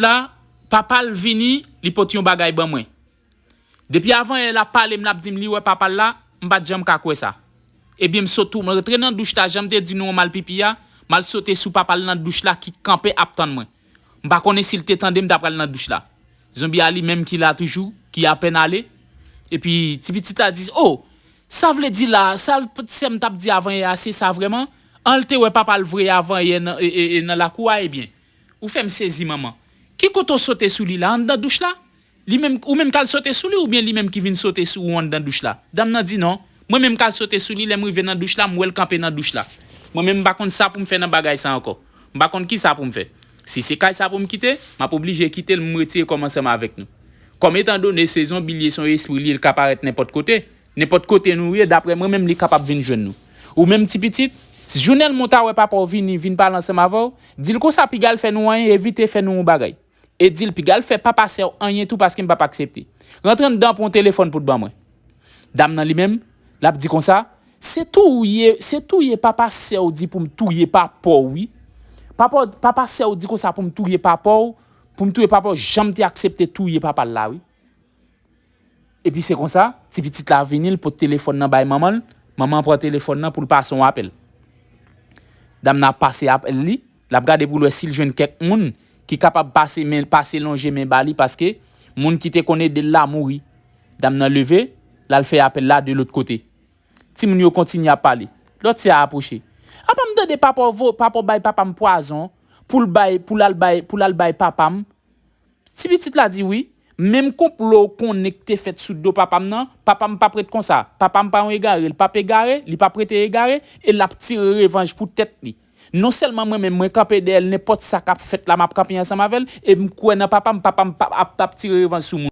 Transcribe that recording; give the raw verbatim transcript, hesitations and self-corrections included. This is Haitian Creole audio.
la, papa l vini, li pote yon bagay ban mwen. Depi avanyè l ap pale m, l ap di m li wè papa l la, m pa t janm ka kwè sa. Ebyen, m sot tou, m rantre nan douch la, jan m te di nou an m al pipi a, m al sote sou papa l nan douch la ki kanpe ap tann mwen. M pa konnen si l te tande m ta pral nan douch la. Zonbi a li menm ki la toujou, ki apèn ale. Epi, ti pitit la di, "O, sa vle di la, sa l, sè m t ap di avanyè a, se sa vrèman? An l te wè papa l vre avanyè nan, e, e, e, nan lakou a, ebyen. Ou fè m sezi, manman. Ki kote w sote sou li la, anndan douch la? Li menm, ou menm k al sote sou li oubyen li menm ki vin sote sou ou anndan douch la?" Dam nan di, "Non, mwen menm k al sote sou li, lè m rive nan douch la, m wè l kanpe nan douch la. Mwen menm m pa konn sa pou m fè nan bagay sa ankò. M pa konn ki sa pou m fè. Si se kay sa pou m kite, m ap oblije kite l, m retire kò m ansanm avèk nou. Kòm etan done se zonbi l ye, se yon espri l ye, l ka parèt nenpòt kote. Nenpòt kote nou ye, daprè mwen menm, li kapab vin jwenn nou. Ou menm ti pitit, si jounèlman w ta wè papa w vini, vin pale ansanm avè w, di l konsa piga l fè nou anyen, evite fè nou yon bagay. E di l piga l fè papa sè w anyen tou paske m p ap aksepte. Rantre anndan pou yon telefòn pou t ban mwen." Dam nan li menm, l ap di konsa, "Se touye, se touye papa sè w di pou m touye papa w, wi. Papa, papa sè w di konsa pou m touye papa w, pou m touye papa w, jan m te aksepte touye papa l la, wi." Epi se konsa, ti pitit la vini, l pot telefòn nan bay manman l, manman an pran telefòn nan pou l pase yon apèl. Dam nan ap pase apèl li, l ap gade pou l wè si l jwenn kèk moun ki kapab pase men, pase lonje men ba li paske moun ki te konn ede l la mouri. Dam nan leve, l al fè apèl la de lòt kote. Timoun yo kontinye ap pale. Lòt sè a apwoche. "Apa m tande papa w vo-, papa w bay papa m pwazon pou l bay, pou l al bay, pou l al bay papa m?" Ti pitit la di, "Wi, menm konplo w konnen k te fèt sou do papa m nan, papa m p ap ret konsa. Papa m pa yon egare, l p ap egare, li p ap rete egare, e l ap tire revanj pou tèt li. Non sèlman mwen menm, mwen kanpe dèyè l, nenpòt sa k ap fèt la, m ap kanpe ansanm avè l, e m kwè nan papa m, papa m p ap, ap, ap tire revanj sou moun."